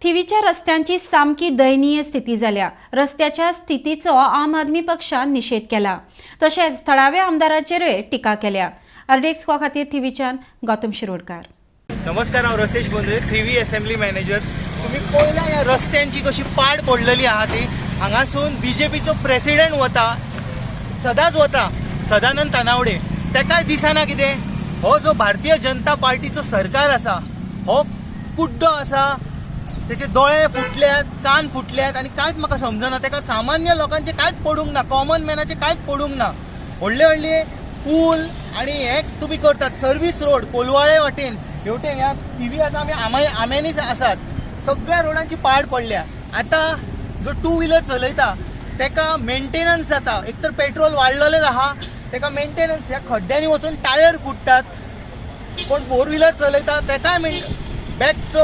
थिवीच्या रस्त्यांची सामकी दयनीय स्थिती जाल्या. रस्त्याच्या स्थितीचो आम आदमी पक्षान निशेध केला, तशेंच थळाव्या आमदाराचेरूय टिका केल्या. आरडीएक्स खातीर थिवीच्यान गौतम शिरोडकार. नमस्कार, हांव रसेश बोंद्रे, थिवी असेंब्ली मॅनेजर. तुमी पळयला ह्या रस्त्यांची कशी पाड पडलेली आहा ती. हांगासून बीजेपीचो प्रेसिडेंट वता, सदांच वता, सदानंद तानावडे. तेकाय दिसना कितें? हो जो भारतीय जनता पार्टीचो सरकार आसा हो कुड्डो आसा. तेचे दोळे फुटल्यात, कान फुटल्यात आनी कांयच म्हाका समजना. तेका सामान्य लोकांचें कांयच पडूंक ना, कॉमन मॅनाचें कांयच पडूंक ना. व्हडले व्हडले पूल आनी हे तुमी करतात, सर्वीस रोड कोलवाळे वाटेन, हेवटेन ह्या थिवी आतां आमी आम्यांनीच आसात, सगळ्या रोडांची पाड पडल्या. आतां जो टू व्हिलर चलयता तेका मेंटेनन्स जाता, एक तर पेट्रोल वाडलेलें आहा, तेका मेंटेनन्स, ह्या खड्ड्यांनी वचून टायर फुट्टात. कोण फोर व्हिलर चलयता तेकाय बॅकचो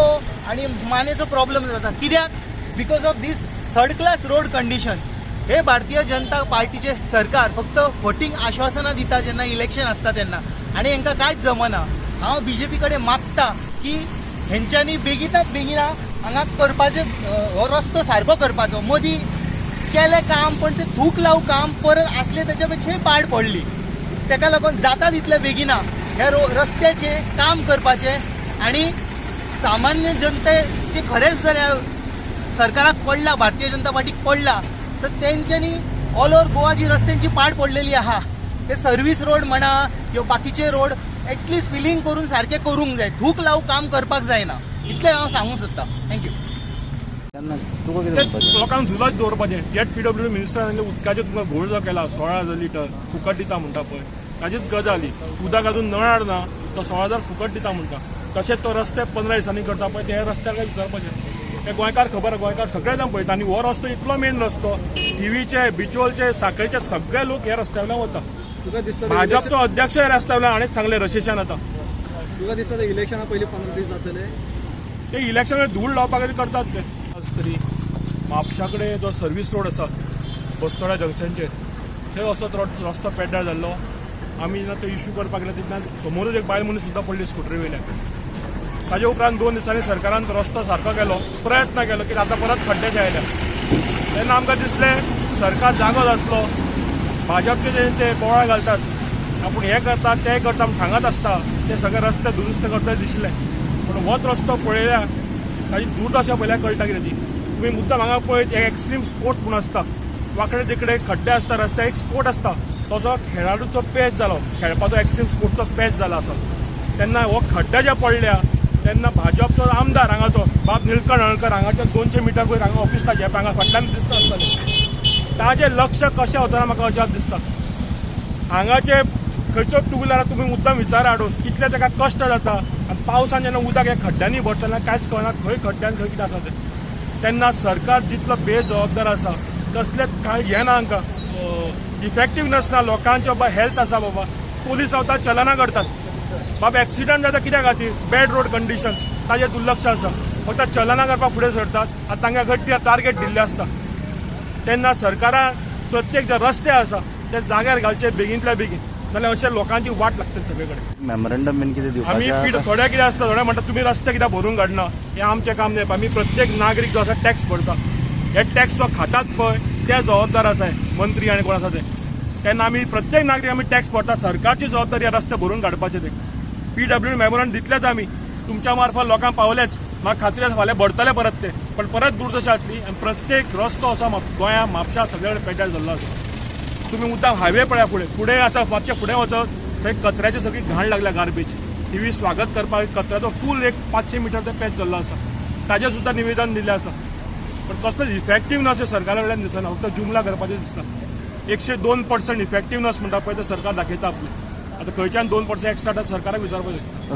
आनी मानेचो प्रॉब्लम जाता. कित्याक? Because of this third class road condition. हे भारतीय जनता पार्टीचे सरकार फक्त फटींग आश्वासनां दिता जेन्ना इलेक्शन आसता तेन्ना, आनी हेंकां कांयच जमना. हांव बीजेपी कडेन मागता की हेंच्यांनी बेगिनात बेगिना हांगा करपाचें, हो रस्तो सारको करपाचो. मदीं केलें काम पण ते थूक लावू काम परत आसले तेच्या पेक्षाय पाड पडली. तेका लागून जाता तितले बेगिना ह्या रस्त्याचें काम करपाचें आनी सामान्य जनतेचे खरेंच जर ह्या सरकाराक पडला, भारतीय जनता पार्टीक पडला, तर तेंच्यांनी ऑल ओवर गोवा जी रस्त्यांची पाड पडलेली आहा ते सर्वीस रोड म्हणा किंवा बाकीचे रोड एटलिस्ट फिलिंग करून सारकें करूंक जाय. थूक लावू काम करपाक जायना, इतलें हांव सांगूंक सोदतां. Thank you. तेन्ना तुका कितें म्हणपाचें? लोकांक झुलत दवरपाचें. येट पीडब्ल्यू मिनिस्टरान उदकाचें तुमकां घोळ जो केला, 16,000 लिटर फुकट दिता म्हणटा पळय, ताजीच गजाल ही. उदक अजून नळार ना, तो 16,000 फुकट दिता म्हणटा. तशेंच तो रस्ते 15 दिसांनी करता पळय, ते रस्त्यार काय विचारपाचें? ते गोंयकार खबर, गोंयकार सगळे जाण पळयता. आनी हो रस्तो इतलो मेन रस्तो, थिवीचे, बिचोलचे, साखळेचे सगळे लोक ह्या रस्त्या वयल्यान वता. तुका दिसता भाजपचो अध्यक्ष ह्या रस्त्या वयल्यान हाणें सांगलें रशेशान. आतां तुका दिसता ते इलेक्शना पयलीं 15 दीस जातले? ते इलेक्शन धूळ लावपा खातीर करतात ते. आज तरी म्हापशा कडेन जो सर्वीस रोड आसा बस्तोड्या जंक्शनचेर, थंय असोच रस्तो पेड्ड्यार जाल्लो. आमी जेन्ना तो इशू करपाक गेले तेन्ना समोरूच एक बायल मनीस सुद्दां पडली स्कुटरी वयल्यान. ताजे उपरांत 2 दिसांनी सरकारान रस्तो सारको केलो, प्रयत्न केलो की आतां परत खड्डे आयले. तेन्ना आमकां दिसलें सरकार जागो जातलो. भाजपचे जे ते बोवाळ घालतात, आपूण हें करता तें करता म्हूण सांगत आसता, ते सगळे रस्ते दुरुस्त करता दिसले. पूण होच रस्तो पळयल्यार ताजी दुर्दशा पळयल्यार कळटा कितें ती. तुमी मुद्दाम हांगा पळयत एक एक्स्ट्रीम स्पोर्ट म्हूण आसता, वांकडे तिकडे खड्डे आसता रस्त्यार, एक स्पोर्ट आसता तसो खेळाडूचो पॅच जालो, खेळपाचो एक्स्ट्रीम स्पोर्टचो पॅच जाला आसा. तेन्ना हो खड्डे जे पडल्या तेन्ना भाजपचो आमदार हांगाचो बाब निळकंठ हळर्णकर हांगाच्या 200 मिटर वयर हांगा ऑफिस ताजें हांगा फाटल्यान दिसता आसतलें, ताजें लक्ष कशें वचना म्हाका अजाप दिसता. हांगाचे खंयचो टू व्हिलर तुमी मुद्दाम विचार हाडून कितले ताका कश्ट जाता. आनी पावसान जेन्ना उदक ह्या खड्ड्यांनी भरता तेन्ना कांयच कळना खंय खड्ड्यान खंय कितें आसा तें. तेन्ना सरकार जितलो बेजबाबदार आसा, कसलेच कांय हें ना हांकां, इफेक्टिवनस ना लोकांचे. बाबा हेल्थ आसा, बाबा पोलीस रावतात, चलना करतात, बाबा एक्सिडंट जाता कित्या खातीर? बॅड रोड कंडिशन्स, ताजें दुर्लक्ष आसा. फक्त चलना करपाक फुडें सरतात आनी तांकां घट्ट टार्गेट दिल्लें आसता. तेन्ना सरकारान प्रत्येक जे रस्ते आसा ते जाग्यार घालचे बेगीनतल्या बेगीन, नाल्यार अशे लोकांची वाट लागतली सगळे कडेन. मेमोरंडम बीन कितें आमी दिवपाचें? थोड्या कितें आसता, थोडे म्हणटा तुमी रस्ते कित्याक भरून काडना, हें आमचें काम न्हय. आमी प्रत्येक नागरीक जो आसा टॅक्स भरता, हे टॅक्स जो खातात पळय ते जबाबदार आसा मंत्री आनी कोण आसा ते. तेन्ना आमी प्रत्येक नागरीक आमी टॅक्स भरता, सरकारची जबाबदारी हे रस्ते भरून काडपाचे. ते पीडब्ल्यू मेमोरंडम दितलेच आमी, तुमच्या मार्फत लोकांक पावलेच, म्हाका खात्री आसा फाल्यां भरतले परत ते. पण परत दुर्दशा जातली आनी प्रत्येक रस्तो असो गोंया म्हापशा सगळे कडेन पेड्ड्यार जाल्लो आसा. तुमी मुद्दाम हायवे पळया, फुडें फुडें आसा, मातशें फुडें वचत थंय कचऱ्याची सगळी घाण लागल्या, गार्बेज. थिवी स्वागत करपाक कचऱ्याचो फूल एक 500 मिटर ते पॅच जाल्लो आसा, ताजें सुद्दां निवेदन दिल्लें आसा. पण कसलेच इफेक्टिवनस सरकारा कडल्यान दिसना, फक्त जुमला करपाचें दिसता. 102% इफेक्टिवनस म्हणटा पळय ते सरकार दाखयता आपलें. आतां खंयच्यान 2% एक्स्ट्रा सरकाराक विचारपाचें.